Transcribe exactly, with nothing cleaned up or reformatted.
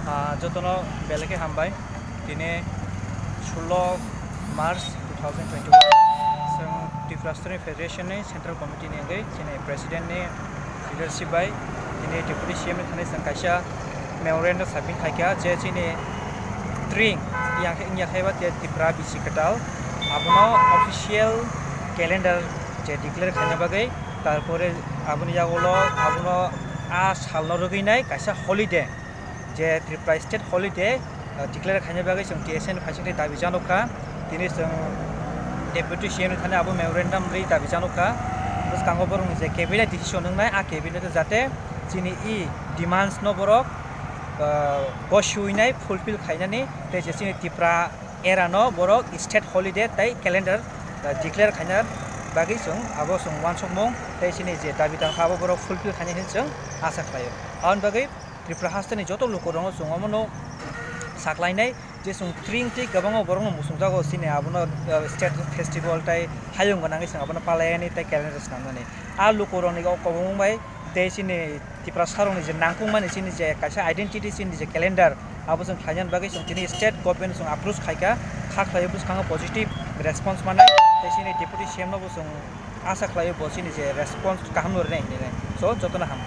Ah, jotono belai khe hambai. Tini sullo March two thousand twenty-one. Chwng Tripura Student Federation ni Central Committee ni wngwi chini President ni leadership bai tini Deputy C M ni thani chwng kaisa memorandum submit khaikha je chini tring yang khe wngya khaiba te Tripura bisi kwtal abono official calendar je declare khaina bagwi, tarpore aboni yagulo abono a salno rwgwi nai kaisa holiday, je Tripura State Holiday, uh, declare khaina bagwi chwng T S F ni phaising tei dabi janokha. Tini chwng Deputy C M ni thani abo memorandum ri dabi janokha. Bwskango borokni je cabinet decision wngnai, a cabinet o jate chini e demands no borok, uh, gosiwinai fulfill khainani tei je chini Tripura era no borok state holiday tei calendar, uh, declare khaina bagwi chwng abo chwng uansukmung tei chini je dabi tangkha abo borok fulfill khainai hinwi chwng asa khlaio. Aboni bagwi Tripura hasteni joto lukurokno chwng omono saklainai je chwng tring tei kwbangma borokno muchungjago chini abono, uh, state festival tei hayung gwnangwi chwng abono palaiyani tei calendar swnamnani. A lukurokni o kwbangma bai tei chini Tiprasarokni je nangkukmani chini je kaisa identity chini je calendar abo chwng khlainani bagwi chwng tini state government chwng approach khaikha, kha khlaiwi bwskango positive response manai tei chini Deputy C M no bo chwng asa khlaio bo chini je response kaham no rwnai hinwi. So jotono ham.